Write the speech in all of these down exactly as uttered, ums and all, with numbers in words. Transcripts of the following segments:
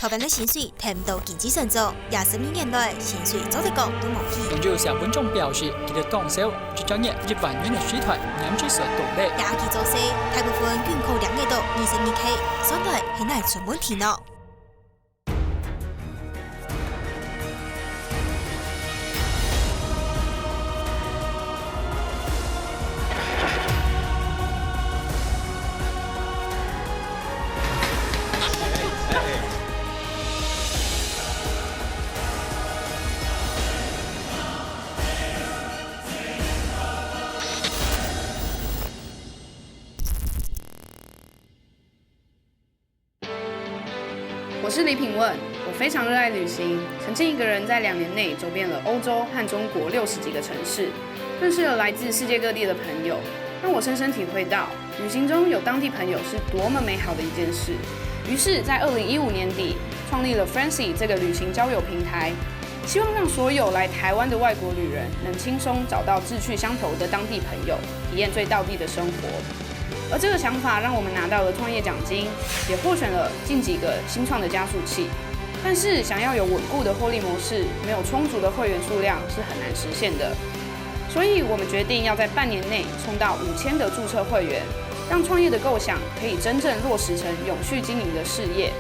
老闆个薪水談毋到經濟成長，也十二年來薪水做得講都無起。總有些民眾表示，佢等當愁，一隻月一萬元个水電、燃氣所當貴。也佢做事，大部分均靠領得到二十二K，算來係哪出問題呢？ 我是李品问，我非常热爱旅行，曾经一个人在两年内走遍了欧洲和中国六十几个城市，认识了来自世界各地的朋友，让我深深体会到旅行中有当地朋友是多么美好的一件事。于是，在二零一五年底，创立了 Friendsy 这个旅行交友平台，希望让所有来台湾的外国旅人能轻松找到志趣相投的当地朋友，体验最道地的生活。而这个想法让我们拿到了创业奖金，也获选了近几个新创的加速器。但是，想要有稳固的获利模式，没有充足的会员数量是很难实现的。所以，我们决定要在半年内冲到五千个注册会员，让创业的构想可以真正落实成永续经营的事业。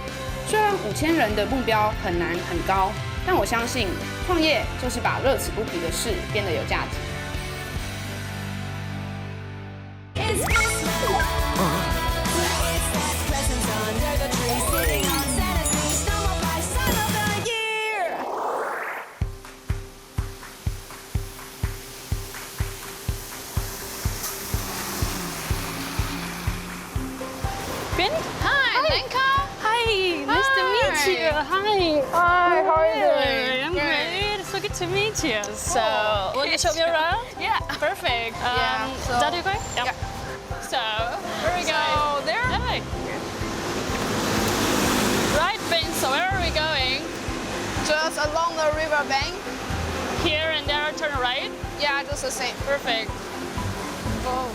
虽然五千人的目标很难很高，但我相信创业就是把乐此不疲的事变得有价值。 Hi, Lenka. Hi, nice to meet you. Hi. Hi, how are you doing? I'm great. So good to meet you. So, want to show me around? Yeah. Perfect. Yeah, Um, so- Is that okay? Yeah. So, where are we going? So, there. Hi. Right, Ben, so where are we going? Just along the river bank. Here and there, turn right? Yeah, just the same. Perfect. Go.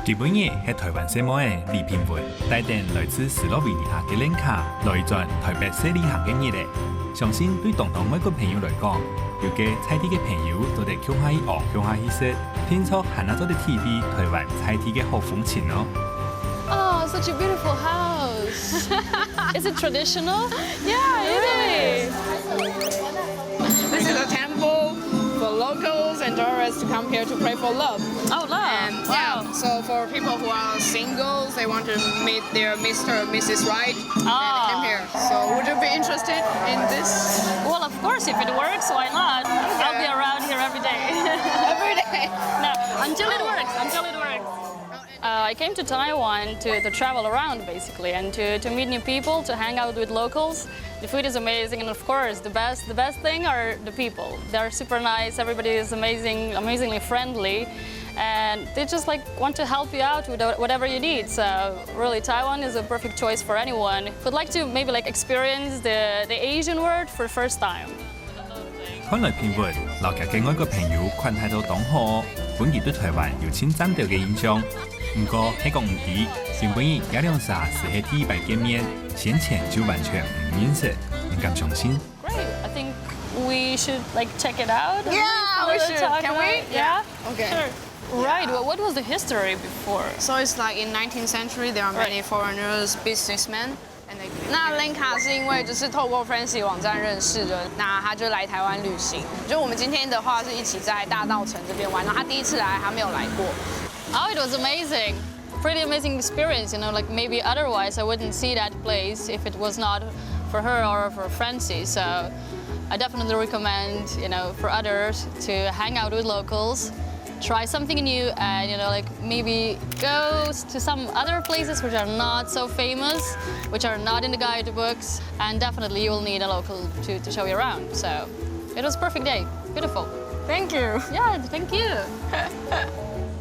今晡日係臺灣細妹仔李品文，帶等來自斯洛維尼亞个Lenka來轉臺北細旅行个日仔。相信對當多外國朋友來講，有个在地个朋友做得共下去玩、共下去食，定著還做得體會臺灣在地个好風情哦。Oh, such a beautiful house. Is it traditional? Yeah, it is. This is a temple for locals and tourists to come here to pray for love. Oh, love. And yeah, Wow. so for people who are singles, they want to meet their Mister or Missus Right, and Oh. come here. So would you be interested in this? Well, of course, if it works, why not? I'll be around here every day. Every day. No, until it works, until it works. Uh, I came to Taiwan to, to travel around, basically, and to, to meet new people, to hang out with locals. The food is amazing, and of course, the best, the best thing are the people. They're super nice, everybody is amazing, amazingly friendly, and they just, like, want to help you out with whatever you need. So really, Taiwan is a perfect choice for anyone who'd like to maybe, like, experience the, the Asian world for the first time. 看來品文摎佢个外國朋友款待到當好哦，分佢對臺灣有盡讚頭个印象。毋過，係講毋知，今晡日這兩儕斯係第一擺見面，先前就完全毋認識，毋敢相信。Great, I think we should, like, check it out. Yeah, we should. Can we? Yeah. Okay. Sure. Right. What, what was the history before? So it's like in nineteenth century, there are many foreigners, businessmen, and they. 那Lenka是因为就是透过Friendsy网站认识的，那他就来台湾旅行。就我们今天的话是一起在大稻埕这边玩，然后他第一次来，他没有来过。Oh, it was amazing. Pretty amazing experience, you know, like, maybe otherwise I wouldn't see that place if it was not for her or for Friendsy. So I definitely recommend, you know, for others to hang out with locals, try something new, and, you know, like, maybe go s- to some other places which are not so famous, which are not in the guidebooks, and definitely you will need a local to, to show you around. So it was a perfect day. Beautiful. Thank you. Yeah, thank you.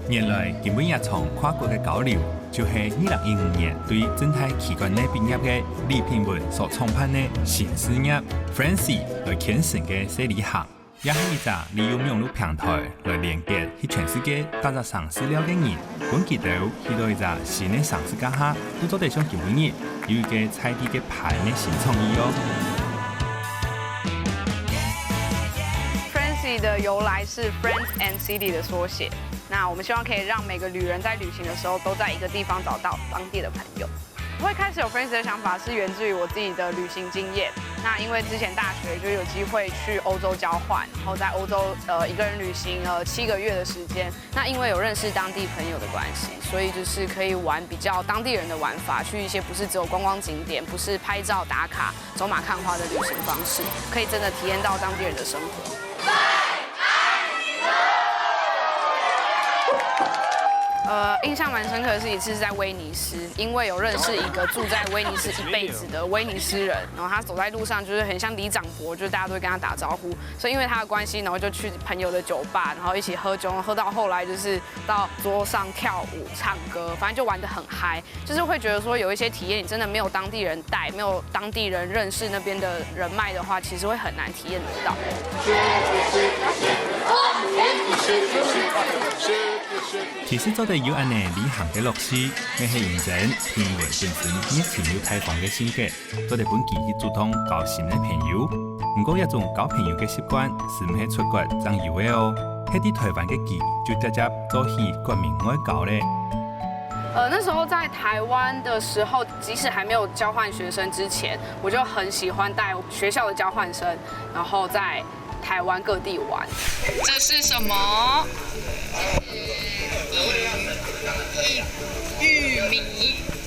原來今晡日這場跨國个交流，就係二零一五年對政大企管系畢業个李品文所創辦个新事業Friendsy來牽成个細旅行。也係一隻利用網路平台來連結去全世界逐隻城市尞个人，分佢兜去到一隻新个城市該下，都做得像今晡日有一個在地个伴个新創意哦。 Friendsy 的由来是 Friends and City 的缩写。那我们希望可以让每个旅人在旅行的时候都在一个地方找到当地的朋友。会开始有 Friendsy 的想法是源自于我自己的旅行经验。那因为之前大学就有机会去欧洲交换，然后在欧洲呃一个人旅行了七个月的时间。那因为有认识当地朋友的关系，所以就是可以玩比较当地人的玩法，去一些不是只有观光景点，不是拍照打卡、走马看花的旅行方式，可以真的体验到当地人的生活。呃，印象蛮深刻的是一次是在威尼斯，因为有认识一个住在威尼斯一辈子的威尼斯人，然后他走在路上就是很像里长伯，就是大家都会跟他打招呼，所以因为他的关系，然后就去朋友的酒吧，然后一起喝酒，喝到后来就是到桌上跳舞、唱歌，反正就玩得很嗨。就是会觉得说有一些体验，你真的没有当地人带，没有当地人认识那边的人脉的话，其实会很难体验得到。其實做得有恁呢旅行个樂趣，乜係因為平文本身熱情又大方个性格，做得分佢去主動交新个朋友。毋過這種交朋友个習慣，係毋係出國正有个哦，係在台灣个佢就直接做起國民外交咧。呃，那时候在台湾的时候，即使还没有交换学生之前，我就很喜欢带学校的交换生，然后在台湾各地玩。这是什么？玉米，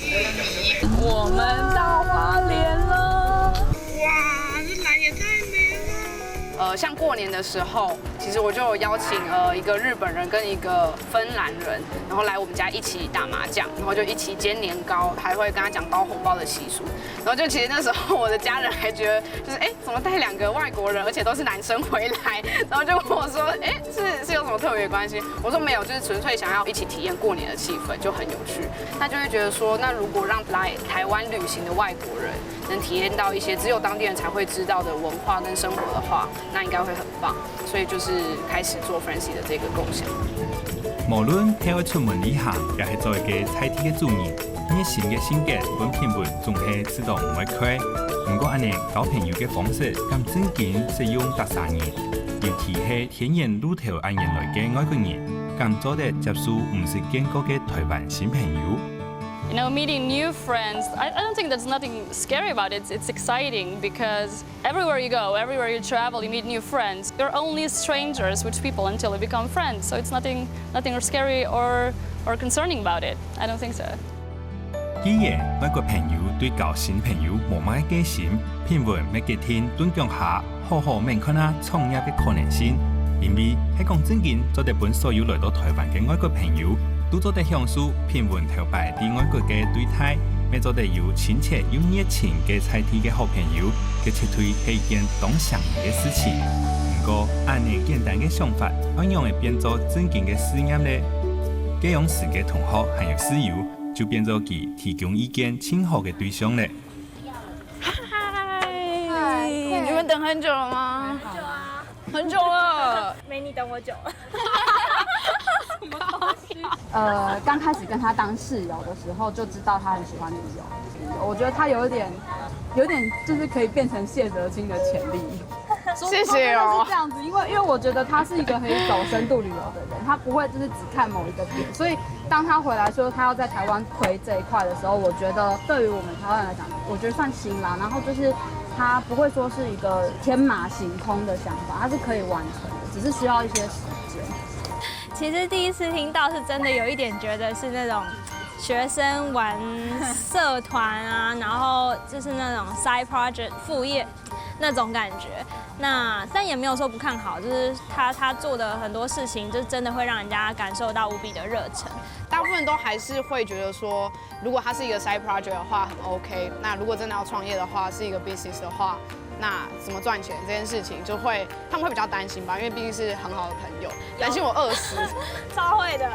玉米。我们到花莲了。哇，这蓝也太美了。呃，像过年的时候，其实我就有邀请呃一个日本人跟一个芬兰人，然后来我们家一起打麻将，然后就一起煎年糕，还会跟他讲包红包的习俗。然后就其实那时候我的家人还觉得，就是哎，怎么带两个外国人，而且都是男生回来？然后就问我说，哎，是是有什么特别关系？我说没有，就是纯粹想要一起体验过年的气氛，就很有趣。那就会觉得说，那如果让来台湾旅行的外国人能体验到一些只有当地人才会知道的文化跟生活的话，那应该会很棒。所以就是开始做 Friendsy 的这个构想。無論係愛出門旅行，也係做一個在地个主人，熱心个性格分品文總係試著毋會開。毋過恁呢交朋友个方式，敢正經適用逐儕人，尤其係天然路頭恁遠來个外國人，敢做得接受毋識見過个台灣新朋友。 You know, meeting new friends, I, I don't think there's nothing scary about it. It's, it's exciting because everywhere you go, everywhere you travel, you meet new friends. You're only strangers with people until you become friends. So it's nothing, nothing scary or, or concerning about it. I don't think so. 既然外國朋友對交新朋友無麼个戒心，品文乜決定蹲腳下好好愐看啊創業个可能性。因為係講正經做得分所有來到台灣个外國朋友，都做得享受品文頭擺在外國个對待，乜做得有親切又熱情个在地个好朋友，這絕對係一件當幸運个事情。毋過，恁呢簡單个想法，愛仰會變做正經个事業呢？該央時个同學還有室友，就變做佢提供意見盡好个對象了。 嗨，你们等很久了吗？很久啊，很久了。没你等我久。呃，刚开始跟他当室友的时候，就知道他很喜欢旅游。我觉得他有一点，有点就是可以变成谢哲青的潜力。谢谢哦是这样子，因为因为我觉得他是一个可以走深度旅游的人，他不会就是只看某一个点，所以当他回来说他要在台湾推这一块的时候，我觉得对于我们台湾人来讲，我觉得算新啦。然后就是他不会说是一个天马行空的想法，他是可以完成的，只是需要一些时间。其实第一次听到是真的有一点觉得是那种学生玩社团啊，然后就是那种 side project 副业那种感觉。那但也没有说不看好，就是他他做的很多事情，就真的会让人家感受到无比的热忱。大部分都还是会觉得说，如果它是一个 side project 的话，很 OK。那如果真的要创业的话，是一个 business 的话，那怎么赚钱这件事情，就会他们会比较担心吧，因为毕竟是很好的朋友，担心我饿死。超会的。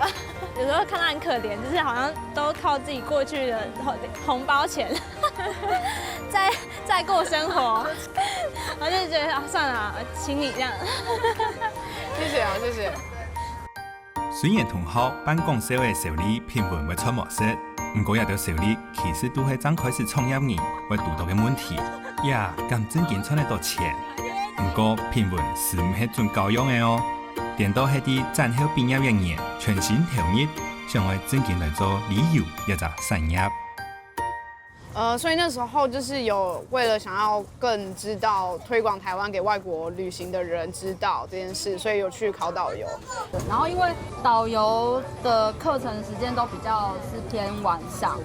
有时候看他很可怜，就是好像都靠自己过去的红包钱在在过生活。我就觉得啊，算了啊，请你这样。谢谢啊，谢谢。虽然同學辦講笑个收禮評委會出無色，毋過這兜收禮其實都係正開始創業人會堵到个問題。呀，敢正經賺得到錢？毋過評委斯毋係準教養个哦，顛倒係在戰後畢業个人全心投入，想愛正經來做旅遊這隻產業。呃，所以那时候就是有为了想要更知道推广台湾给外国旅行的人知道这件事，所以有去考导游。然后因为导游的课程时间都比较是偏晚上，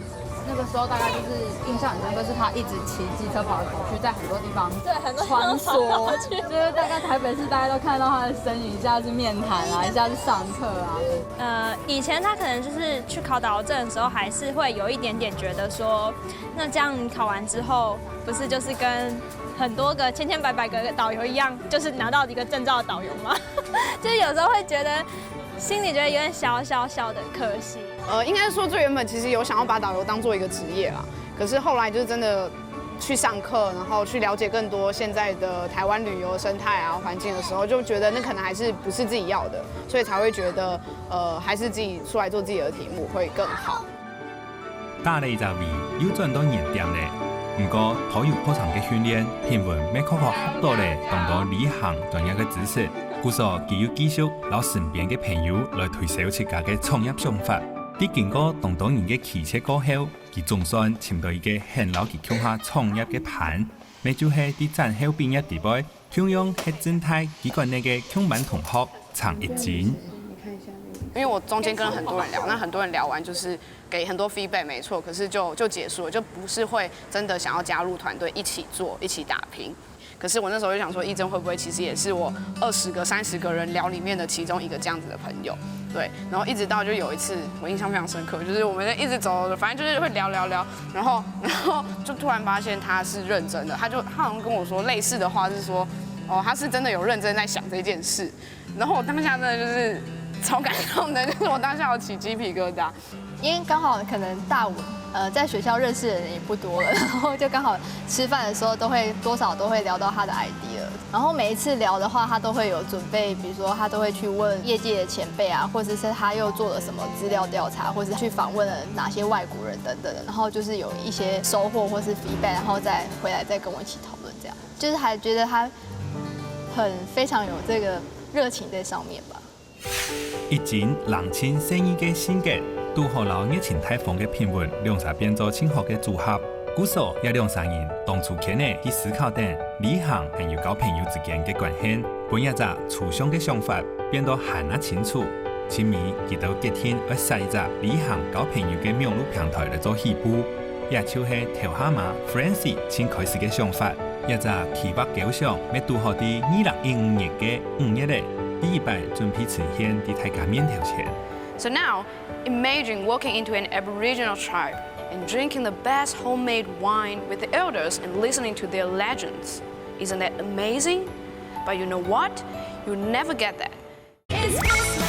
那个时候大概就是印象很深刻，是他一直骑机车跑来跑去，在很多地方对，很多穿梭，就是大概台北市大家都看到他的身影，一下是面谈啊，一下是上课啊。呃，以前他可能就是去考导游证的时候，还是会有一点点觉得说，那这样你考完之后，不是就是跟很多个千千百百个导游一样，就是拿到一个证照的导游吗？就是有时候会觉得，心里觉得有点小小小的可惜。呃，应该说最原本其实有想要把导游当做一个职业啦，可是后来就是真的去上课，然后去了解更多现在的台湾旅游生态啊环境的时候，就觉得那可能还是不是自己要的，所以才会觉得呃还是自己出来做自己的题目会更好。打了一隻V又轉到原點了。毋過，導遊課程个訓練，評委乜確確學到了當多旅行專業个知識。故所佢又繼續摎身邊个朋友來推銷自家个創業想法。在經過當多人个拒絕過後，佢總算尋到一個肯摎佢共下創業个伴，乜就係在戰後畢業底背，共樣係政大機管系个共班同學陳一金。因为我中间跟了很多人聊，那很多人聊完就是给很多 feedback，没错，可是就就结束了，就不是会真的想要加入团队一起做、一起打拼。可是我那时候就想说，亦真会不会其实也是我二十个、三十个人聊里面的其中一个这样子的朋友？对，然后一直到就有一次，我印象非常深刻，就是我们一直走，反正就是会聊聊聊，然后然后就突然发现他是认真的，他就他好像跟我说类似的话，是说，哦，他是真的有认真在想这件事，然后我当下真的就是超感动的，就是我当下有起鸡皮疙瘩。因为刚好可能大五，呃，在学校认识的人也不多了，然后就刚好吃饭的时候都会多少都会聊到他的 idea，然后每一次聊的话，他都会有准备，比如说他都会去问业界的前辈啊，或者是他又做了什么资料调查，或是去访问了哪些外国人等等的，然后就是有一些收获或是 feedback，然后再回来再跟我一起讨论，这样就是还觉得他很非常有这个热情在上面吧。一陣冷清細膩个性格，拄好摎熱情大方个品文兩儕變做盡好个組合。故所這兩儕人當初間仔去思考等旅行還有交朋友之間个關係，分這隻抽象个想法變到還較清楚。盡尾佢兜決定愛設一隻旅行交朋友个網路平台來做起步。 也就係頭下嘛Francis盡開始个想法。這隻企劃構想乜堵好在二零一五年个五月仔，第一擺準備呈現在大家面頭前。 So now, imagine walking into an Aboriginal tribe and drinking the best homemade wine with the elders and listening to their legends. Isn't that amazing? But you know what? You'll never get that. It's Christmas.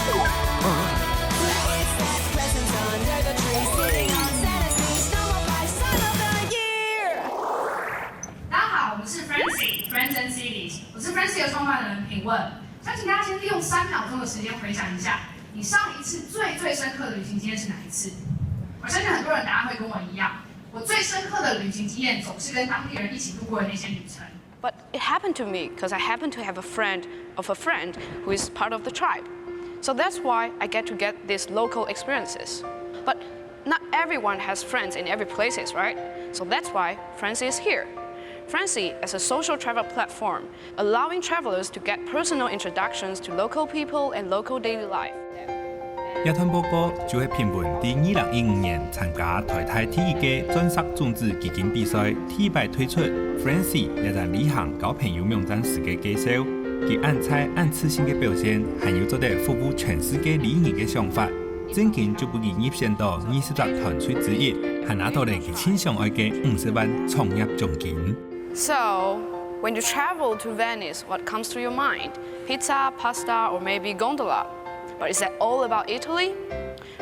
It's that presents under the tree. Sitting on Santa's knee, snowman by sun of the year. 大家好，我们是 Francie Friends and Cities，我是 Francie 的创办人品问。想请大家先利用三秒钟的时间回想一下，你上一次最最深刻的旅行经验是哪一次？我相信很多人答案会跟我一样，我最深刻的旅行经验总是跟当地人一起度过的那些旅程。 But it happened to me because I happen to have a friend of a friend who is part of the tribe. So that's why I get to get these local experiences. But not everyone has friends in every places, right? So that's why Francie is here. Francie is a social travel platform allowing travelers to get personal introductions to local people and local daily life. 這段報告就係品文在二零一五年參加台大第一個鑽石種子基金比賽，第一擺推出Francie這隻旅行交朋友網站時个介紹。佢恁在恁自信个表現，還有做得服務全世界旅人个想法，正經就分佢入選到二十隻團隊之一，還拿到了佢盡想愛个五十萬創業獎金。 So, when you travel to Venice, what comes to your mind? Pizza, pasta, or maybe gondola? But is that all about Italy?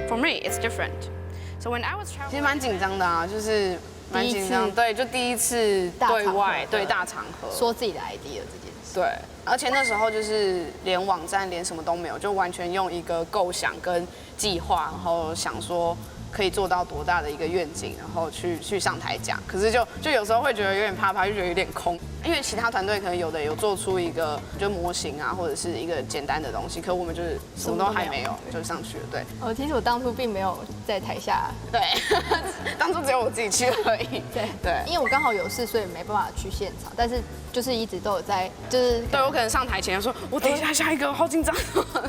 For me, it's different. So when I was 其实 traveling, 蛮紧张的啊，就是蛮紧张，第一次对，就第一次大场合对外的对大场合，说自己的 idea 这件事。对，而且那时候就是连网站连什么都没有，就完全用一个构想跟计划，然后想说可以做到多大的一个愿景，然后去去上台讲。可是就就有时候会觉得有点怕怕，就觉得有点空，因为其他团队可能有的有做出一个就模型啊，或者是一个简单的东西，可我们就是什么都还没有，就上去了。对哦，其实我当初并没有在台下，对，当初只有我自己去而已。对对因为我刚好有事，所以没办法去现场，但是就是一直都有在，就是对我可能上台前就说，我等一下下一个，好紧张。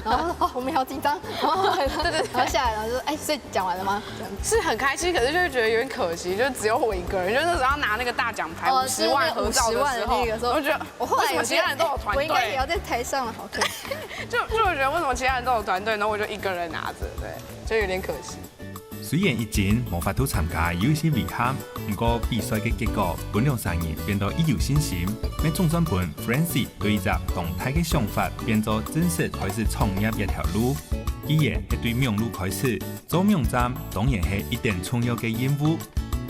然后哦，我们好紧张，然后对对，然后下来，然后就说，哎，所以讲完了吗？这样是很开心，可是就会觉得有点可惜，就只有我一个人。就是那时候要拿那个大奖牌哦五十万合照的时候，就是那个五十万的那个时候我就觉得我后来有为什么其他人都有团队我应该也要？在台上了，好可惜。就就我觉得为什么其他人都有团队，然后我就一个人拿着，对，就有点可惜。雖然疫情無法度參加有一些遺憾，毋過比賽个結果分兩儕人變到已有信心，也總算分 Francis 對一隻當大个想法變做正式開始創業一條路。既然係對網路開始，做網站當然係一等重要个任務。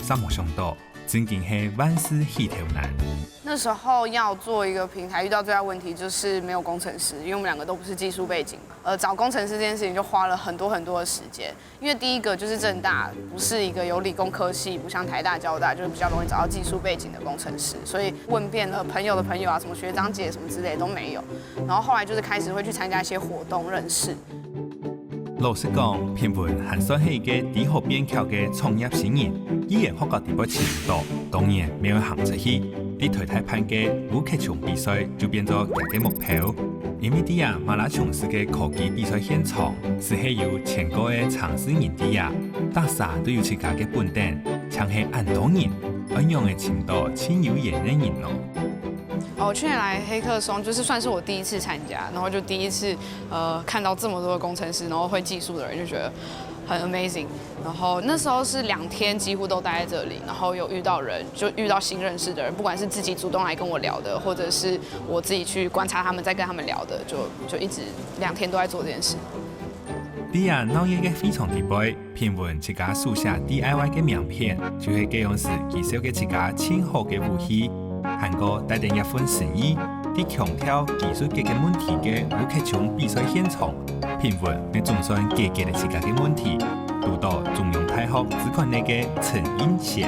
煞無想到，正經係萬事起頭難。那时候要做一个平台，遇到最大问题就是没有工程师，因为我们两个都不是技术背景。呃，找工程师这件事情就花了很多很多的时间，因为第一个就是政大不是一个有理工科系，不像台大、交大，就是比较容易找到技术背景的工程师，所以问遍了朋友的朋友啊，什么学长姐什么之类都没有。然后后来就是开始会去参加一些活动认识，老實講，品文還算係一個知好變巧个創業新人，既然學校底背尋毋到，當然乜愛行出去。在台大辦个吳克松比賽就變做佢个目標。因為在啊馬拉松式个科技比賽現場，實係有千過个參賽人在啊，大家都有自家个本等，像係恁多人，愛仰仔尋到盡有緣个人哦。哦，去年來黑客松就是算是我第一次參加，然後就第一次呃看到這麼多的工程師，然後會技術的人，就覺得很 amazing。然後那時候是兩天幾乎都待在這裡，然後有遇到人，就遇到新認識的人，不管是自己主動來跟我聊的，或者是我自己去觀察他們，再跟他們聊的，就就一直兩天都在做這件事。在啊鬧熱个會場底背，品文自家手寫D I Y个名片，就係該樣時佢燒个自家盡好个武器。還過帶等一份誠意，在強調技術界个問題个吳克松比賽現場，品文也總算解決了自家个問題，堵到中央大學資管系个陳映嫻。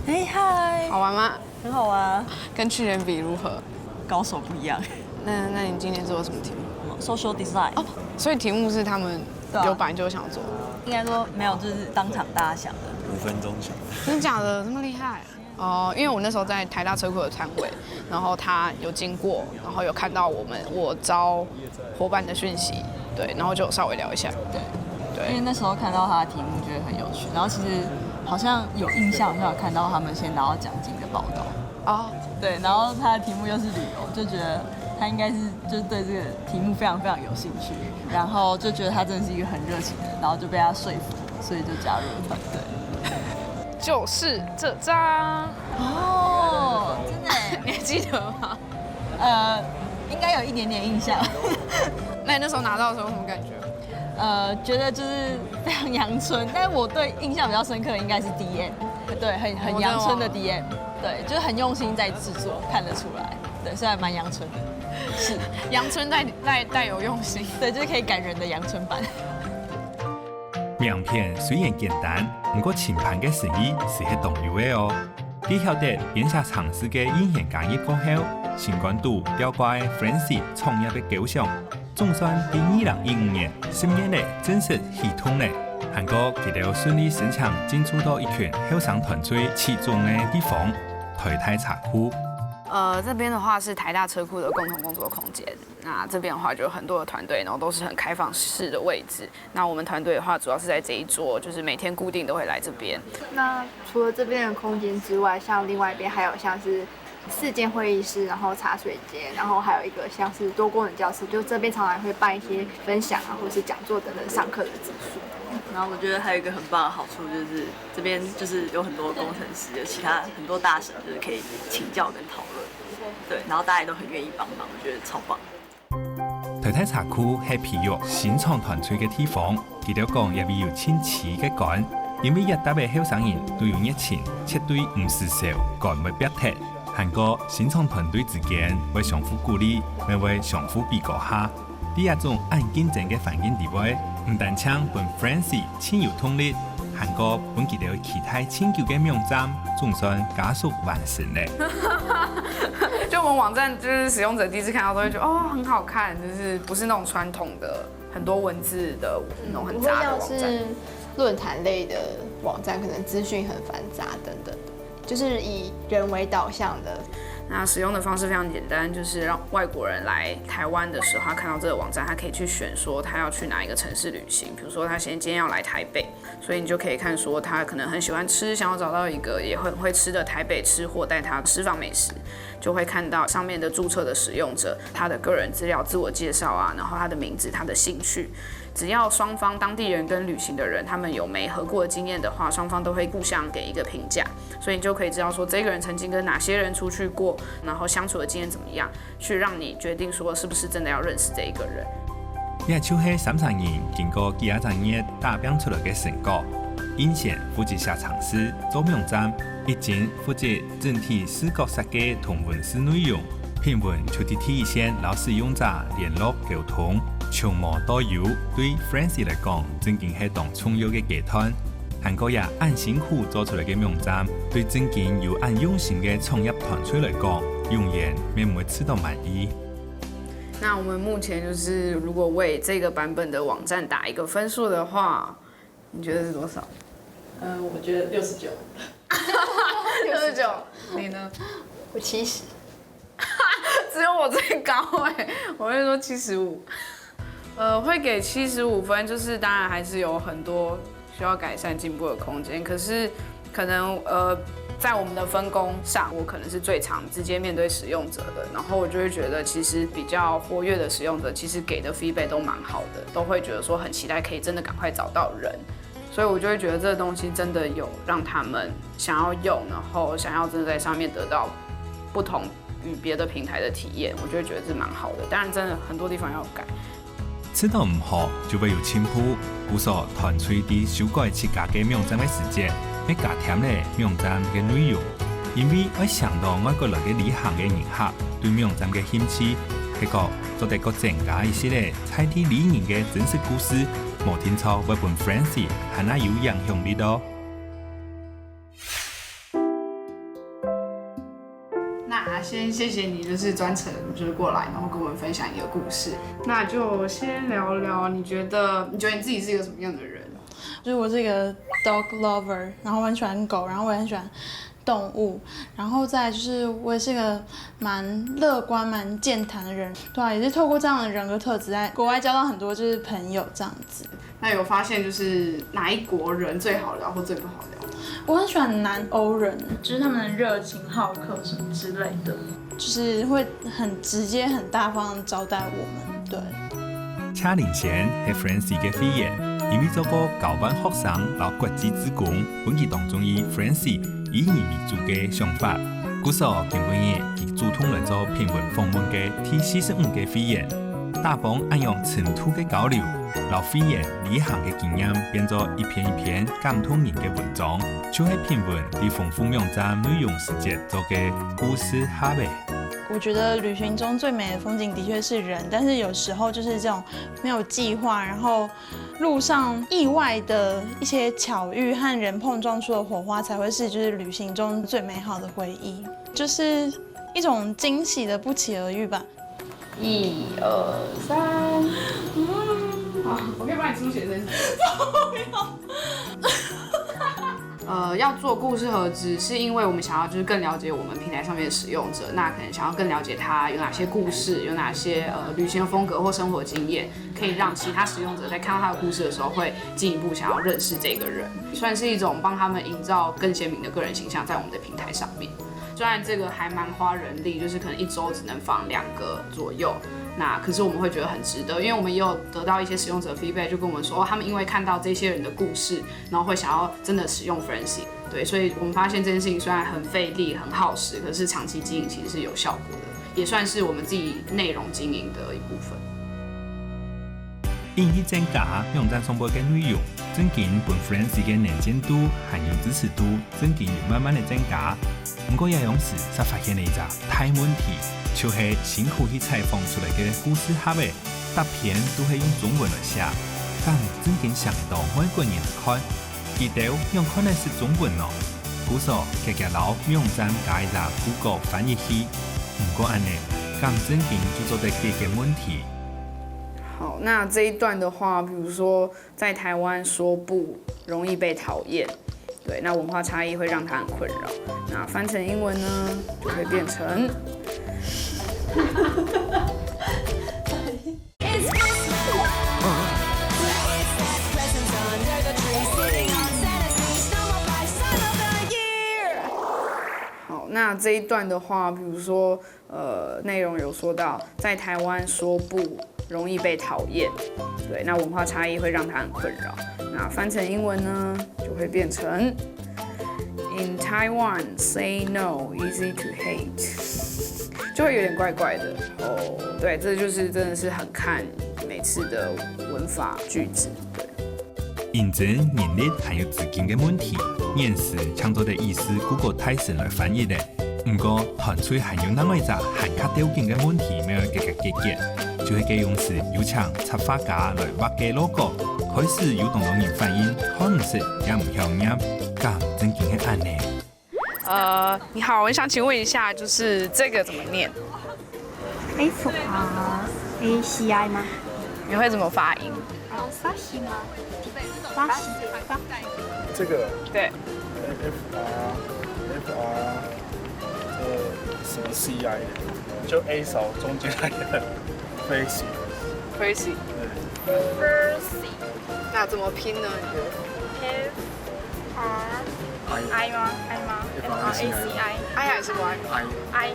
哎嗨，好玩嗎？很好玩。跟去年比如何？高手不一樣。那那你今年做了什麼題目？ Social design，哦，所以題目是他們對啊有本來就想做。應該說沒有，就是當場大家想的。五分鐘想。真的假的？這麼厲害？哦，因為我那時候在台大車庫的攤位，然後他有經過，然後有看到我們我招夥伴的訊息，對，然後就稍微聊一下。對，因為對，那時候看到他的題目覺得很有趣，然後其實好像有印象，好像有看到他們先拿到獎金的報道。哦，對，然後他的題目又是旅遊，就覺得他應該是就對這個題目非常非常有興趣，然後就覺得他真的是一個很熱情的人，然後就被他說服，所以就加入了團隊。就是這張，哦，真的耶，你還記得嗎？呃，應該有一點點印象。那你那時候拿到的時候有什麼感覺？呃，覺得就是非常陽春，但是我對印象比較深刻的應該是D M，對，很很陽春的 D M，對，就是很用心在製作，看得出來，對，所以還蠻陽春的，是，陽春帶帶帶有用心。對，就是可以感人的陽春版。名片雖然簡單，毋過承辦个誠意實係當有个哦。佢曉得編寫程式个應賢嘉義過後，心肝肚吊掛个 Francis 創業个構想，總算在二零一五年十月咧正式啟動咧。還過佢兜順利申請進駐到一群後生團隊集中个地方，台大車庫。呃，這邊的話是台大車庫的共同工作空間。那這邊的話就有很多的團隊，然後都是很開放式的位置。那我們團隊的話，主要是在這一桌，就是每天固定都會來這邊。那除了這邊的空間之外，像另外一邊還有像是四間會議室，然後茶水間，然後還有一個像是多功能教室，就這邊常常會辦一些分享啊，或是講座等等上課的資訊。然後我覺得還有一個很棒的好處就是這邊就是有很多工程師，有其他很多大神就是可以請教跟討論，對，然後大家也都很願意幫忙，我覺得超棒。台大車庫係培育新創團隊个地方，佢兜講也會有親戚个感，因為這搭个後生人都有熱情，絕對毋使愁趕會煏忒。還過新創團隊之間會相互鼓勵，乜會相互比較下。在這種恁競爭个環境底背，毋單淨分 Francie盡有動力，還過分佢兜期待盡久个網站總算加速完成了。就我們網站，就是使用者第一次看到都會覺得哦很好看，就是不是那種傳統的很多文字的那種很雜的網站。不會像是論壇類的網站，可能資訊很繁雜等等的，就是以人為導向的。那使用的方式非常簡單，就是讓外國人來台灣的時候，他看到這個網站，他可以去選說他要去哪一個城市旅行。比如說，他現在今天要來台北，所以你就可以看說他可能很喜歡吃，想要找到一個也很會吃的台北吃貨，帶他私房美食，就會看到上面的註冊的使用者，他的個人資料、自我介紹啊，然後他的名字、他的興趣。只要雙方當地人跟旅行的人，他們有媒合過的經驗的話，雙方都會互相給一個評價，所以你就可以知道說這個人曾經跟哪些人出去過，然後相處的經驗怎麼樣，去讓你決定說是不是真的要認識這一個人。這就係三儕人經過幾下隻月打拚出來个成果。英賢負責寫程式、做網站，一真負責整體視覺設計同文字內容。品文就在第一線摎使用者聯絡溝通，從無到有，對 Francie 來講，正經係當重要个階段。還過也恁辛苦做出來个網站，對正經有恁用心个創業團隊來講，永遠乜毋會試著滿意。那我們目前就是，如果為這個版本的網站打一個分數的話，你覺得是多少？嗯，我覺得六十九。六十九，你呢？我七十。只有我最高哎、我會說七十五。呃，會給七十五分，就是當然還是有很多需要改善、進步的空間，可是可能呃，在我們的分工上，我可能是最常直接面對使用者的，然後我就會覺得，其實比較活躍的使用者，其實給的 feedback 都蠻好的，都會覺得說很期待可以真的趕快找到人，所以我就會覺得這個東西真的有讓他們想要用，然後想要真的在上面得到不同與別的平台的體驗，我就會覺得這蠻好的。當然，真的很多地方要改。試著毋好就會有進步，故所團隊在修改自家个網站个時節，乜加添了網站个內容，因為愛想到外國來个旅行个人客對網站个興趣，係講做得過增加一息个在地旅人个真實故事，無定著會分 Francie 還較有影響力哦。那先謝謝你，就是專程就是過來，然後跟我們分享你的故事。那就先聊聊，你覺得你覺得你自己是一個什麼樣的人？就是我是一個 dog lover，然後我很喜歡狗，然後我也很喜歡動物，然後再來就是我也是一個蠻樂觀、蠻健談的人，對啊，也是透過這樣的人格特質，在國外交到很多就是朋友這樣子。那有發現就是哪一國人最好聊或最不好聊？我很喜歡南歐人，就是他們的熱情好客什麼之類的，就是會很直接、很大方的招待我們。對。車林賢係 Francie 个會員，因為做過交換學生摎國際志工，分佢當中意 Francie 以人為主个想法。故所今晡日佢主動來做品文訪問个第四十五个會員，打幫恁樣深度个交流，摎會員旅行个經驗變做一篇一篇感動人个文章，就係品文在豐富網站內容時節做个故事盒仔。我覺得旅行中最美的風景的確是人，但是有時候就是這種沒有計劃，然後路上意外的一些巧遇和人碰撞出的火花，才會是就是旅行中最美好的回憶，就是一種驚喜的不期而遇吧。一二三，好，我可以幫你出學生。呃，要做故事盒子，是因為我們想要就是更了解我們平台上面的使用者，那可能想要更了解他有哪些故事，有哪些呃旅行的風格或生活經驗，可以讓其他使用者在看到他的故事的時候，會進一步想要認識這個人，算是一種幫他們營造更鮮明的個人形象在我們的平台上面。雖然這個還蠻花人力，就是可能一週只能訪兩個左右，那可是我們會覺得很值得，因為我們也有得到一些使用者 feedback，就跟我們說，哦，他們因為看到這些人的故事，然後會想要真的使用 Francie。對，所以我們發現這件事情雖然很費力、很耗時，可是長期經營其實是有效果的，也算是我們自己內容經營的一部分。因為增加網站上背个內容，正經分Francie个能見度還有支持度，正經有慢慢个增加。毋過，這央時煞發現了一隻大問題，就係辛苦去採訪出來个故事盒仔，逐篇都係用中文來寫，敢正經寫到外國人來看？佢兜仰看得識中文呢？故所遽遽摎網站加一隻Google翻譯器，毋過恁呢，敢正經就做得解決問題？好，那這一段的話，比如說在台灣說不容易被討厭，對，那文化差異會讓他很困擾。那翻成英文呢，就會變成 好，那這一段的話，比如說，呃，內容有說到，在台灣說不容易被討厭，對，那文化差異會讓他很困擾。那翻成英文呢，就會變成 In Taiwan, say no easy to hate，就會有點怪怪的哦。對，這就是真的是很看每次的文法句子。對。因爭人力還有資金个問題，現時淨做得依賴Google大神來翻譯咧。毋過，團隊還有另外一隻還較吊頸个問題，愛解決解決，就係該央時有請插畫家來畫个logo，開始有當多人反映看毋識也毋曉唸，敢正經係恁呢？呃，你好，我想請問一下，就是這個怎麼念？ F R A C I 嗎？你會怎麼發音？巴西嗎？巴西，巴這個對， F R F R 呃什麼 C I，就 A 少中間那個 Facey。 Crazy。 Mercy 那怎麼拼呢？你覺得？ F R I 嗎？I 嗎？F R A C I I 還是 Y？ I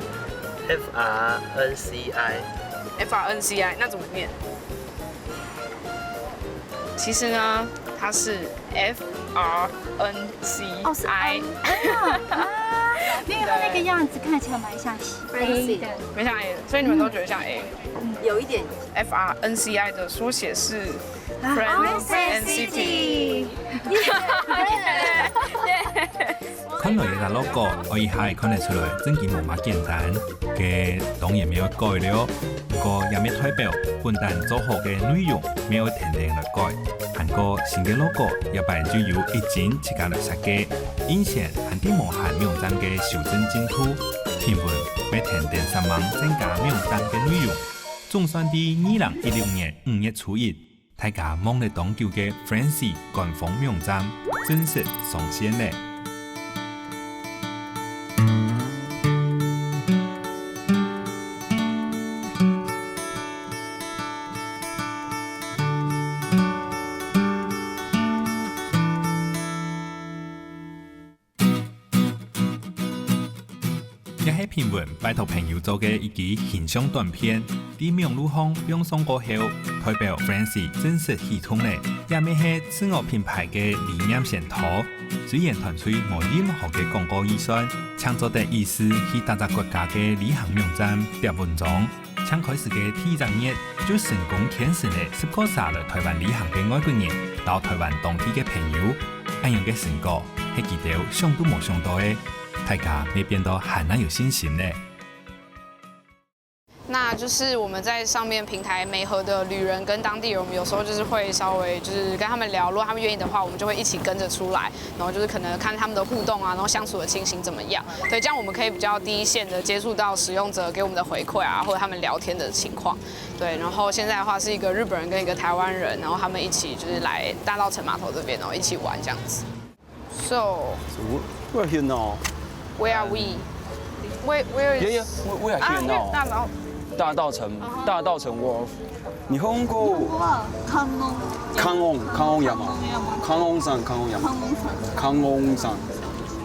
F R N C I。 F R N C I，那怎麼念？其實呢，它是 F R N C 哦，是 I， 啊，没有，它那个样子看起来蛮像 A 的。没像 A，所以你们都觉得像 A。有一点 F R N C I 的缩写是 Friends and City。 看來這隻logo，𠊎一下看得出來，正經無麼簡單。該當然乜愛改了，毋過也乜代表本旦做好个內容乜愛跈等來改。還過新个logo這擺就由一真自家來設計，因先還在無閒網站个修正進度，評分乜跈等煞猛增加網站个內容。總算在二零一六年五月初一， 大家望了當久个Francie官方網站正式上線了。 這係評文拜託朋友做个一支形象短片，在網路項放送過後，代表Francie正式啟動了，也乜係自我品牌个理念先導。雖然團隊無任何个廣告預算，淨做得意思去逐隻國家个旅行網站貼文章。 正開始个第一隻月，就成功牽成了十過儕來台灣旅行个外國人，摎台灣當地个朋友。恁樣个成果，係佢兜想都無想到个，大家乜變到還較有信心呢。那就是我們在上面平台媒合的旅人跟當地人，我們有時候就是會稍微就是跟他們聊，如果他們願意的話，我們就會一起跟著出來。 然後就是可能看他們的互動啊，然後相處的情形怎麼樣。對，這樣我們可以比較第一線的接觸到使用者給我們的回饋啊，或者他們聊天的情況。對，然後現在的話是一個日本人跟一個台灣人，然後他們一起就是來大稻埕碼頭這邊，然後一起玩這樣子。So, Where here now? Where are we? Where where Yeah, yeah, is? we, we are here Ah, now. 大稻 大稻埕, 大稻埕 Wharf. 日本語 看哦，看音, 看音山, 看音山, 看音山. 看音山.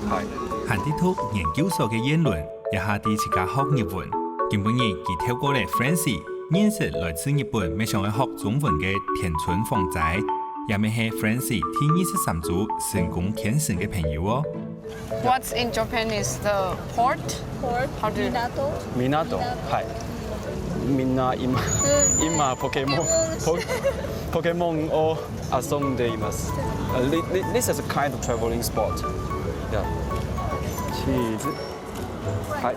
嗨。 還在讀研究所个燕倫，這下在自家學日文。今晡日佢透過了Francie，認識來自日本乜想愛學中文个田村芳齋，也乜係Francie第二十三組成功牽成个朋友哦。What's in Japanese the port? Port. How do you? 港。嗨。みんな今、今、Pokemon、Pokemon を遊んでいます。Uh, thi- thi- this is a kind of traveling spot. Yeah. チーズ。はい。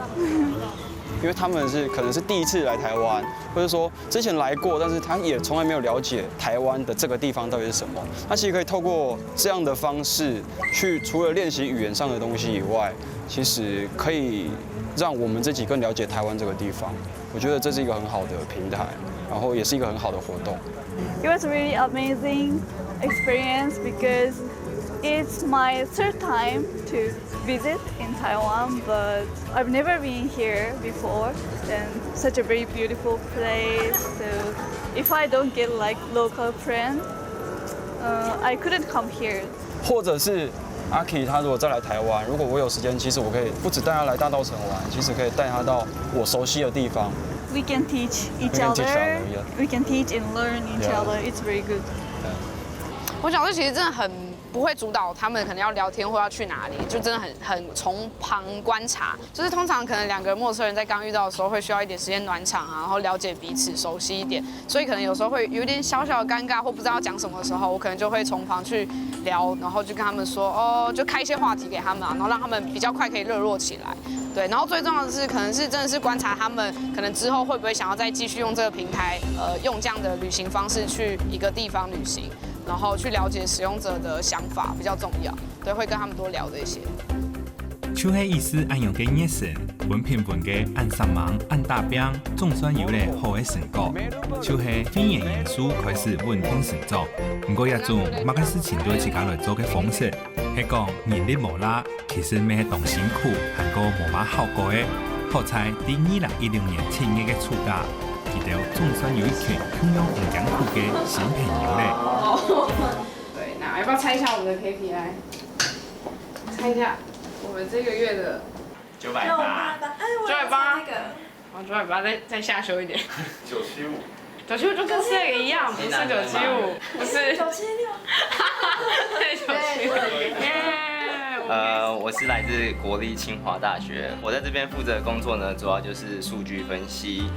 因为他们是可能是第一次来台湾，或者说之前来过，但是他也从来没有了解台湾的这个地方到底是什么。那其实可以透过这样的方式去，除了练习语言上的东西以外，其实可以让我们自己更了解台湾这个地方。我觉得这是一个很好的平台，然后也是一个很好的活动。 It was really amazing experience because it's my third time to visit in Taiwan, but I've never been here before, and such a very beautiful place. So if I don't get like local friends, uh, I couldn't come here. 或者是阿 K 他如果再来台湾，如果我有时间，其实我可以不止带他来大稻埕玩，其实可以带他到我熟悉的地方。 We can teach each We can teach other. Other, yeah. We can teach and learn each Yeah. Other. It's very good. 我小时候其实真的很不会主导他们可能要聊天或要去哪里，就真的很很从旁观察。就是通常可能两个陌生人在刚遇到的时候，会需要一点时间暖场啊，然后了解彼此，熟悉一点，所以可能有时候会有点小小的尴尬，或不知道讲什么的时候，我可能就会从旁去聊，然后就跟他们说，哦，就开一些话题给他们啊，然后让他们比较快可以热络起来。对，然后最重要的是，可能是真的是观察他们可能之后会不会想要再继续用这个平台，呃，用这样的旅行方式去一个地方旅行，然后去了解使用者的想法比较重要。对，会跟他们多聊这些。就係意思恁樣个熱情，文凭文个恁煞猛、恁打拚，總算有了好个成果。就係肺炎因素開始穩定成長，毋過這種麼个事情對自家來做个方式，係講人力無罅，其實乜係當辛苦，還過無麼效果个。好在在二零一六年七月个暑假，佢兜總算有一群共樣毋艱苦个新朋友了。对，那要不要猜一下我们的 K P I？猜一下，我们这个月的九百八，哎，我九百八那个好，九百八再再下修一点，九七五，九七五就跟 Sag 一样，不是九七五，不是九七六。对九七五，耶！呃，我是来自国立清华大学，我在这边负责的工作呢，主要就是数据分析。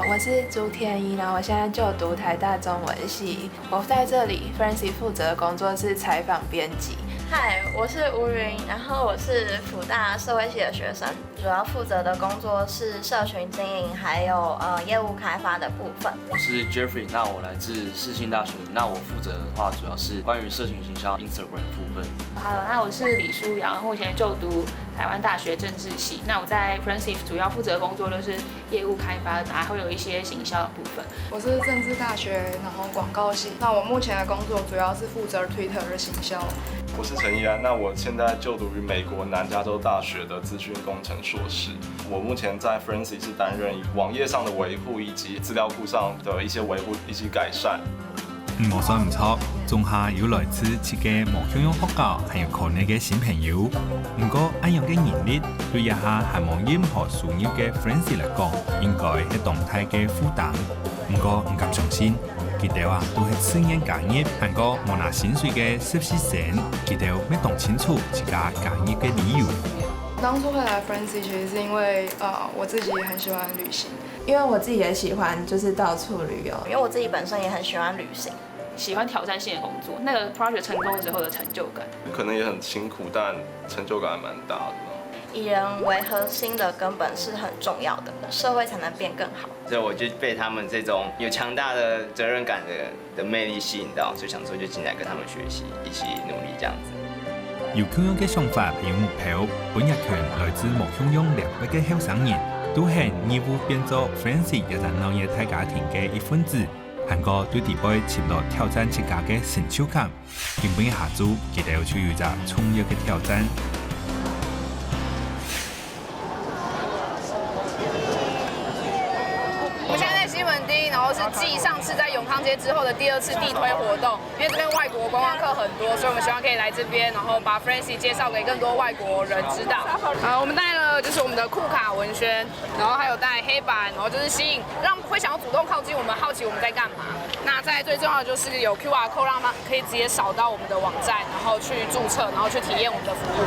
我是朱天一，然后我现在就读台大中文系。我在这里，Francis 负责的工作是采访编辑。嗨，我是吴云，然后我是辅大社会系的学生，主要负责的工作是社群经营，还有呃业务开发的部分。我是 Jeffrey，那我来自世新大学，那我负责的话主要是关于社群行销 Instagram 的部分。 Hello，那我是李舒瑶，目前就读台湾大学政治系。那我在 Francis 主要负责的工作就是业务开发，还会有一些行销的部分。我是政治大学，然后广告系。那我目前的工作主要是负责 Twitter 的行销。我是陈怡安，那我现在就读于美国南加州大学的资讯工程硕士。我目前在 Francis 是担任网页上的维护以及资料库上的一些维护以及改善。無算毋著，總下有來自七个無共樣學校還有科系个新朋友。毋過，恁樣个人力，對這下還無任何收入个 Francis 來講，應該係當大个負擔。毋過，毋敢相信，佢兜啊都係自願加入，還過無拿薪水个實習生，佢兜乜當清楚自家加入个理由。当初会来 Francis 其实是因为呃我自己很喜欢旅行，因为我自己也喜欢就是到处旅游。因为我自己本身也很喜欢旅行。喜欢挑战性的工作，那个 project 成功之后的成就感。可能也很辛苦，但成就感还蛮大的。以人为核心的根本是很重要的，社会才能变更好。所以我就被他们这种有强大的责任感的的魅力吸引到，所以想说就进来跟他们学习，一起努力这样子。有共樣个想法還有目標，分一群來自無共樣領域个後生人，都係義務變做 Francis 這隻鬧熱大家庭个一份子，還過對底背尋到挑戰自家个成就感。今晡日下晝，佢兜就有隻重要个挑戰。我们现在在西门町，然后是继上次在永康街之后的第二次地推活动。因为这边外国观光客很多，所以我们希望可以来这边，然后把 Francis 介绍给更多外国人知道。呃，我们带了就是我们的库卡文宣，然后还有带黑板，然后就是吸引让会想要主动靠近我们，好奇我们在干嘛。那再最重要的就是有 QR code，让他们可以直接扫到我们的网站，然后去注册，然后去体验我们的服务。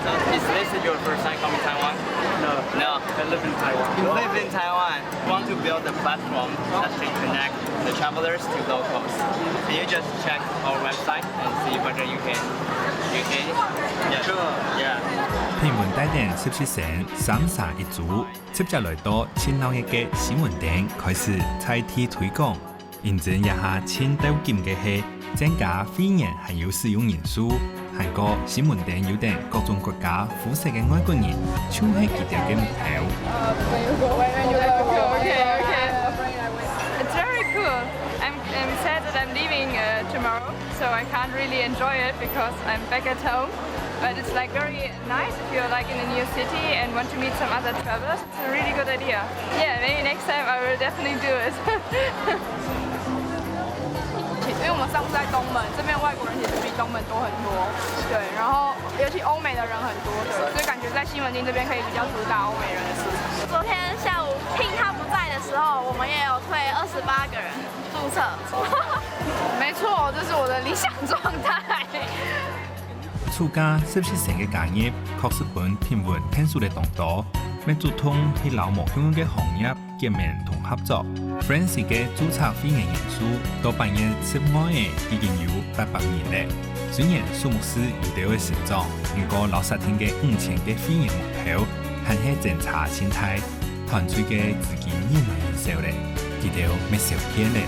Is this your first time coming Taiwan? No. No. Live in Taiwan. Live in Taiwan. Want to build a platform that can connect the travelers to locals. Can you just check our website and see whether you can you can? Yeah. Sure. Yeah. 平文帶等實習生三儕一組，直接來到盡鬧熱个西門町，開始在地推廣。認真這下盡鬥緊个係增加會員還有使用人數，還過西門町有等各種國家膚色个外國人，就係佢兜个目標。 Okay, okay, okay. It's very cool. I'm, I'm sad that I'm leaving uh, tomorrow, so I can't really enjoy it because I'm back at home. But it's like very nice if you're like in a new city and want to meet some other travelers. It's a really good idea. Yeah, maybe next time I will definitely do it. 因为我们上次在东门，这边外国人其实比东门多很多，对，然后尤其欧美的人很多，对，所以感觉在西门町这边可以比较主打欧美人的市场。昨天下午Pin他不在的时候，我们也有推二十八个人注册。没错，这是我的理想状态。自家實習生个加入，確實分平文牽手了當多，乜主動去摎無共樣个行業結盟同合作。Francie个註冊會員人數到八月十五日已經有八百人了。雖然數目係有兜仔成長，毋過摎設定个五千个會員目標，還係爭差盡大，團隊个資金越來越少了，佢兜乜少見了。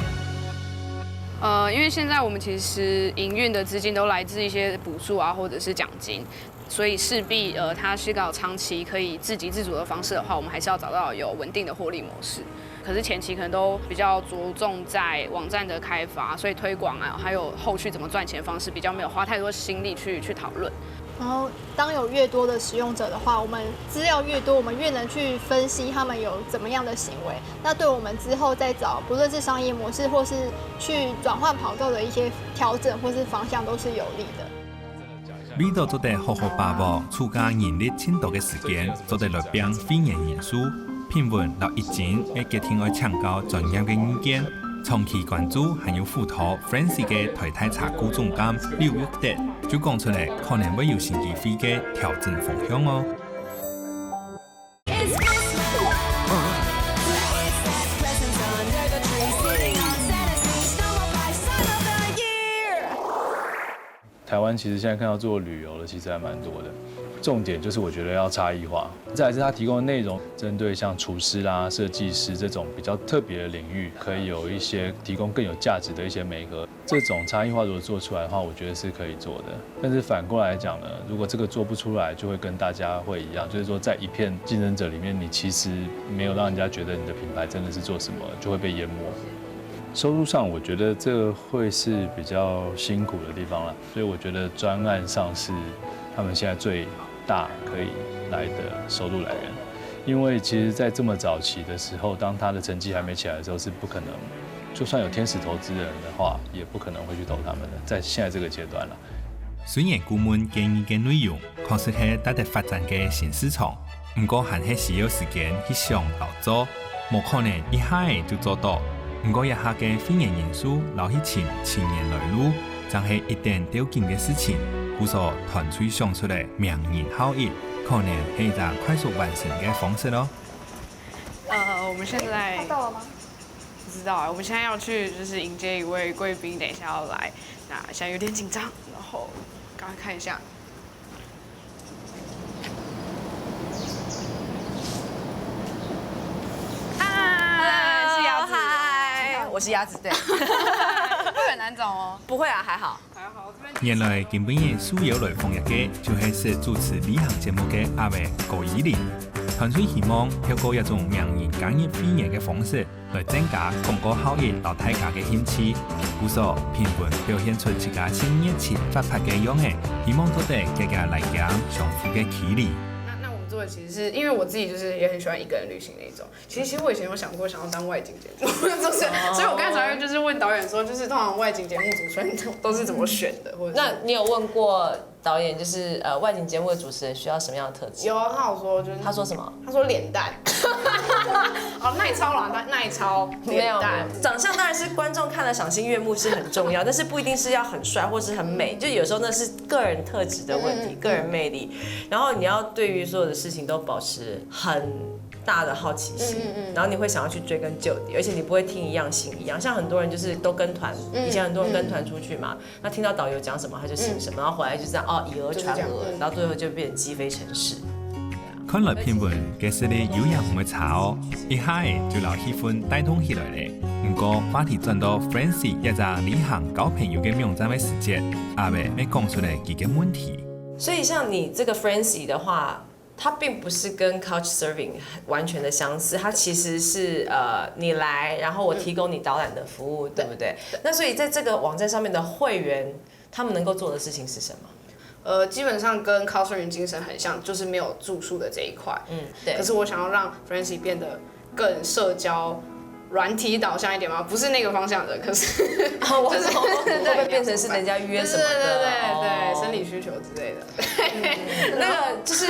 呃，因为现在我们其实营运的资金都来自一些补助啊，或者是奖金，所以势必呃，它是一个长期可以自给自足的方式的话，我们还是要找到有稳定的获利模式。可是前期可能都比较着重在网站的开发，所以推广啊，还有后续怎么赚钱方式，比较没有花太多心力去去讨论。然后，当有越多的使用者的话，我们资料越多，我们越能去分析他们有怎么样的行为。那对我们之后再找，不论是商业模式，或是去转换跑道的一些调整，或是方向，都是有利的。 為著做得好好把握自家人力盡多个時間，做得來拚會員人數，平文摎一真也決定愛請教專業个意見。長期關注還有輔導Francie个台大茶股總監劉玉德，就講出來可能會有新機會个調整方向哦。 台湾其实现在看到做旅游的其实还蛮多的，重点就是我觉得要差异化，再来是它提供的内容，针对像厨师啦、设计师这种比较特别的领域，可以有一些提供更有价值的一些媒合。这种差异化如果做出来的话，我觉得是可以做的。但是反过来讲呢，如果这个做不出来，就会跟大家会一样，就是说在一片竞争者里面，你其实没有让人家觉得你的品牌真的是做什么，就会被淹没。收入上，我觉得这个会是比较辛苦的地方了，所以我觉得专案上是他们现在最大可以来的收入来源。因为其实，在这么早期的时候，当他的成绩还没起来的时候，是不可能，就算有天使投资人的话，也不可能会去投他们的。在现在这个阶段了。虽然顾问建议个内容可能係值得发展个新市场，毋过还係需要时间去想摎做，无可能一下仔就做到。毋过這下个會員人數摎去尋青年來路，正係一等鬥緊个事情。故所團隊想出來名人效益，可能係一隻快速完成个方式咯。呃，我们现在到了吗？不知道啊，我们现在要去就是迎接一位贵宾，等一下要来，那现在有点紧张，然后赶快看一下。嗨，是鸭子。嗨，我是鸭子，对。会很难找哦。不会啊，还好。原來今晡日受邀來訪問个，就係識主持旅行節目个阿偉高依林。團隊希望透過一種名人加入會員个方式，來增加廣告效益摎大家个興趣。故所平文表現出自家盡熱情活潑个樣仔，希望做得加加拉近相互个距離。那那我们做的其实是因为我自己就是也很喜欢一个人旅行那一种。其实其实我以前有想过想要当外景节目主持人，所以我刚才就是问导演说，就是通常外景节目主持人都是怎么选的，或者是那你有问过导演，就是呃外景节目的主持人需要什么样的特质？有啊，他有说就是他说什么？他说脸蛋，哦，耐操啦，耐耐操，没有扁担长相当然是观众看了赏心悦目是很重要，但是不一定是要很帅或是很美，就有时候那是个人特质的问题、个人魅力。然后你要对于所有的事情都保持很大的好奇心，然后你会想要去追根究底，而且你不会听一样信一样。像很多人就是都跟团，以前很多人跟团出去嘛，那听到导游讲什么他就信什么，然后回来就这样哦以讹传讹，然后最后就变成积非成是。看來品文个實力有影毋會差哦，一下仔就摎氣氛帶動起來咧。毋過話題轉到Francie這隻旅行交朋友个網站个時節，阿伯乜講出來佢个問題。所以像你这个 Francie 的话，它并不是跟 Couchsurfing 完全的相似，它其实是呃，你来，然后我提供你导览的服务，对不对？那所以在这个网站上面的会员，他们能够做的事情是什么？呃，基本上跟 Couchsurfing 精神很像，就是没有住宿的这一块。嗯，对。可是我想要让 Francie 变得更社交、软体导向一点吗？不是那个方向的，可是我就是懂，会不会变成是人家约什么的？对对对对对，哦生理需求之类的。那个就是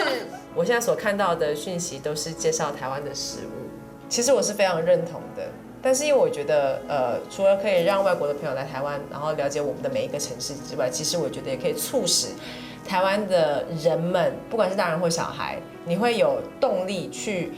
我现在所看到的讯息都是介绍台湾的食物，其实我是非常认同的。但是因为我觉得，呃，除了可以让外国的朋友来台湾，然后了解我们的每一个城市之外，其实我觉得也可以促使台湾的人们，不管是大人或小孩，你会有动力去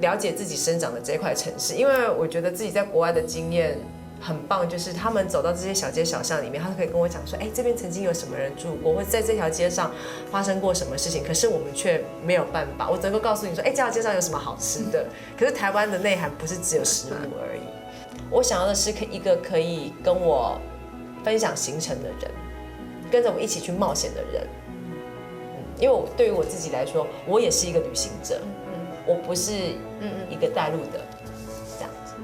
了解自己生长的这一块城市。因为我觉得自己在国外的经验很棒，就是他们走到这些小街小巷里面，他可以跟我讲说，哎，这边曾经有什么人住过，或在这条街上发生过什么事情，可是我们却没有办法。我只能够告诉你说，哎，这条街上有什么好吃的。可是台湾的内涵不是只有食物而已。我想要的是可一个可以跟我分享行程的人，跟着我一起去冒险的人。嗯，因为我对于我自己来说，我也是一个旅行者，我不是一个带路的这样子。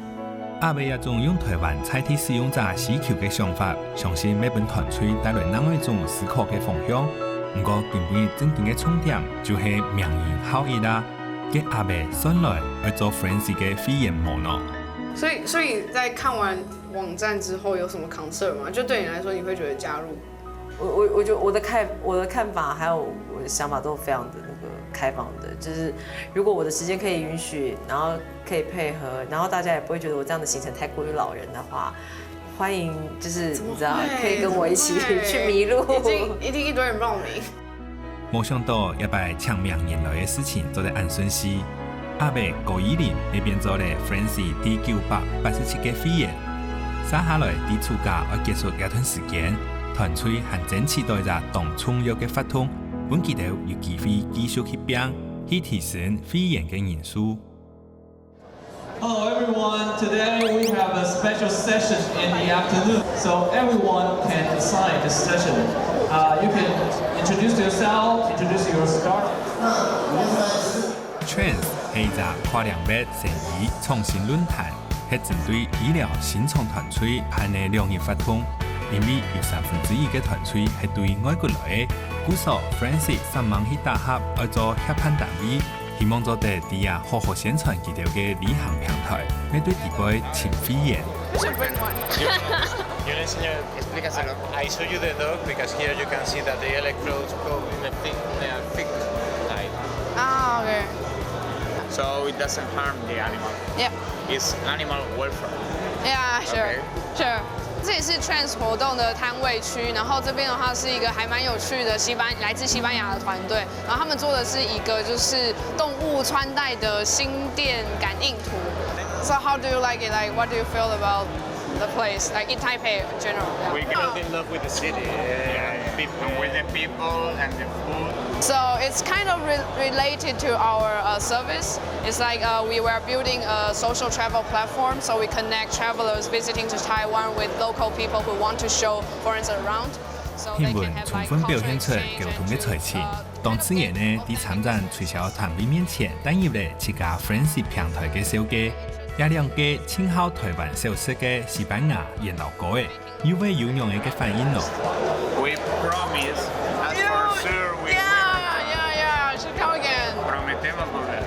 阿伯這種用台灣在地使用者需求个想法，相信會分團隊帶來另外一種思考个方向。毋過，今晡日正經个重點就係名人效益啦。該阿伯算來愛做Francie个會員無呢？所以，所以在看完网站之后有什么 concern 吗？就对你来说，你会觉得加入？我我我觉得我的看我的看法还有我的想法都非常的那个开放的，就是如果我的时间可以允许，然后可以配合，然后大家也不会觉得我这样的行程太过于老人的话，欢迎就是你知道可以跟我一起去迷路。一定一定一堆人报名。無想到這擺請名人來个事情做得恁順序。阿伯高一林也變做了Francie第九百八十七个會員。接下來，在暑假愛結束這段時間，團隊還爭取到一隻當重要个活動，分佢兜有機會繼續去拚，去提升會員个人數。 Hello everyone, today we have a special session in the afternoon, so everyone can assign this session. Uh, you can introduce yourself, introduce your startup. Trans係一隻跨領域生意創新論壇，係針對醫療新創團隊辦个兩日活動。因為有三分之一个團隊係對外國來个，故所Francie煞猛去打合愛做協辦單位， 希望做得在這好好宣傳佢兜个旅行平台，乜對底背尋會員。 Yo le enseño, explícaselo. I show you the dog because here you can see that the electrodes go in the thing, they are fixed. Like, Ah, okay. so it doesn't harm the animal. Yeah. It's animal welfare. Yeah, sure, Okay. sure. 这里是 Trans 活动的摊位区，然后这边的话是一个还蛮有趣的西班来自西班牙的团队，然后他们做的是一个就是动物穿戴的心电感应图。So how do you like it? Like, what do you feel about the place? Like in Taipei in general? We fell in love with the city, uh, and people. And with the people and the food. So it's kind of re- related to our uh, service. It's like uh, we were building a social travel platform, so we connect travelers visiting to Taiwan with local people who want to show foreigners around. So they 新 can 闻 have 充 like 分表 culture 现出 exchange 溝通个 and 才情 uh,。當自然呢，在參展推銷團隊面前，帶入了自家Francie平台个紹介。這兩個盡好台灣小食个西班牙煙老哥仔，又會有仰仔个反應呢？ We promise, as for sure we Yeah, yeah, yeah. Should come again. prometemos volver.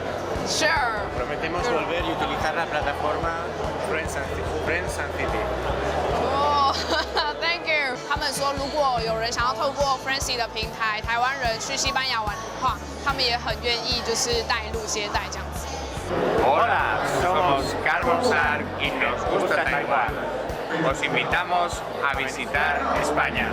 Sure. Prometemos volver y utilizar la plataforma Friends and, Friends and City. Oh, thank you. 他们说，如果有人想要透过 Francie 的平台，台湾人去西班牙玩的话，他们也很愿意就是带路接待这样子。Hola, somos Carlos Ar y nos gusta Taiwán. Os invitamos a visitar España.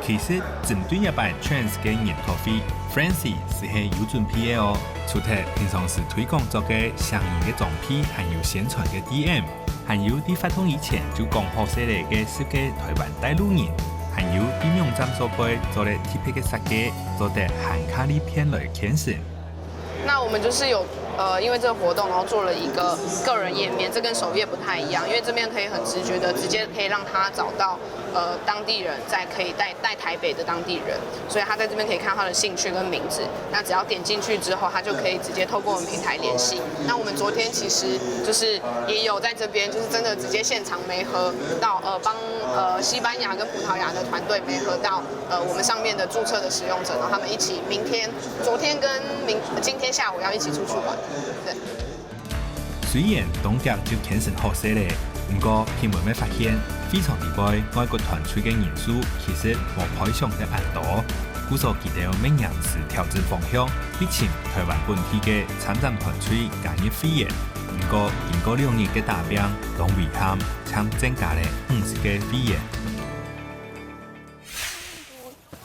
其實，針對這擺Trends个研討會，Francie斯係有準備个哦。除忒平常時推廣作个聲音个裝備，還有宣傳个D M，還有在活動以前就講好勢了个十個台灣帶路人，還有在網站所背做了特別个設計，做得還較利便來牽線。 那我们就是有呃，因为这个活动，然后做了一个个人页面，这跟首页不太一样，因为这边可以很直觉的直接可以让他找到呃当地人，在可以带带台北的当地人，所以他在这边可以看他的兴趣跟名字。那只要点进去之后，他就可以直接透过我们平台联系。那我们昨天其实就是也有在这边，就是真的直接现场媒合到呃帮呃西班牙跟葡萄牙的团队媒合到呃我们上面的注册的使用者，然后他们一起明天、昨天跟明今天下午要一起出去玩。对。雖然當遽就牽線好勢了，毋過評委們發現，非常地背外國團隊个人數其實無背想得恁多。故所佢兜乜臨時調整方向，去尋台灣本地个參展團隊加入會員。毋過經過兩日个打拚，當遺憾，淨增加了五十個會員。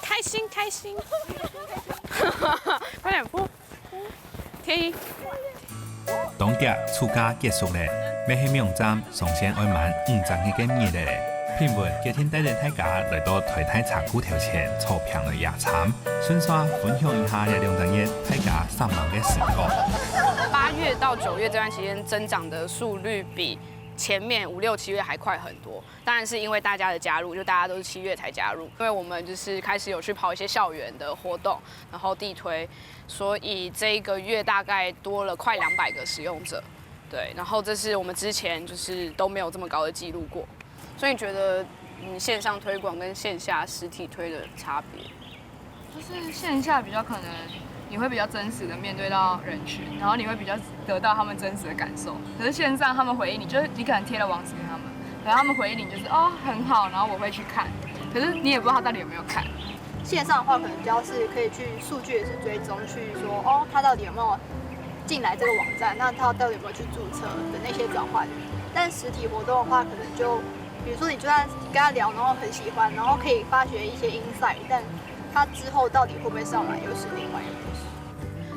開心開心，快點噗。 天一。當遽暑假結束了，乜係網站上線愛滿五隻月个日了。品文決定帶等大家來到台大車庫頭前草坪來野餐，順續分享一下這兩隻月大家煞猛个時光。八月到九月這段期間增長的速率比前面五六七月還快很多。 當然是因為大家的加入，就大家都是七月才加入，因為我們就是開始有去跑一些校園的活動，然後地推，所以這一個月大概多了快兩百個使用者，對，然後這是我們之前就是都沒有這麼高的記錄過，所以你覺得嗯線上推廣跟線下實體推的差別？ 就是线下比较可能你会比较真实的面对到人群，然后你会比较得到他们真实的感受。可是线上他们回应你，就是你可能贴了网址给他们，然后他们回应你就是哦很好，然后我会去看，可是你也不知道他到底有没有看。线上的话，可能比较是可以去数据也是追踪，去说哦他到底有没有进来这个网站，那他到底有没有去注册的那些转换率。但实体活动的话，可能就比如说你就算跟他聊，然后很喜欢，然后可以发掘一些 insight，但它之后到底会不会上来，又是另外一回事。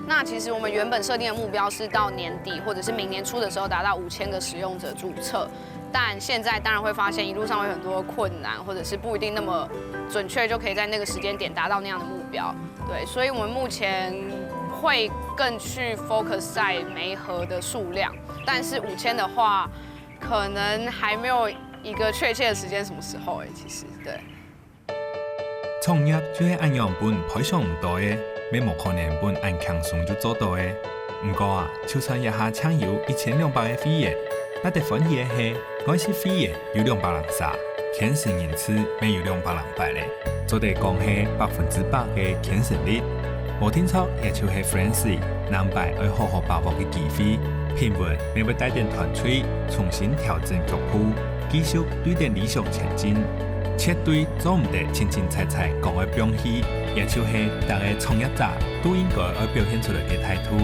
那其实我们原本设定的目标是到年底或者是明年初的时候达到五千个使用者注册，但现在当然会发现一路上会有很多困难，或者是不一定那么准确就可以在那个时间点达到那样的目标。对，所以我们目前会更去 focus 在媒合的数量，但是五千的话，可能还没有一个确切的时间什么时候哎，其实对。 創業就係恁樣分背想毋到个，乜無可能分恁輕鬆就做到个。毋過啊，就算這下淨有一千兩百个會員，值得歡喜个係，外籍會員有兩百零儕，牽線人次乜有兩百零百咧，做得講係百分之百个牽線率。無定著，這就係 Francie 下擺愛好好把握个機會。品文乜會帶等團隊重新調整腳步， 繼續對等理想前進，絕對做毋得凊凊彩彩講愛放棄，這就係逐個創業者都應該愛表現出來个態度。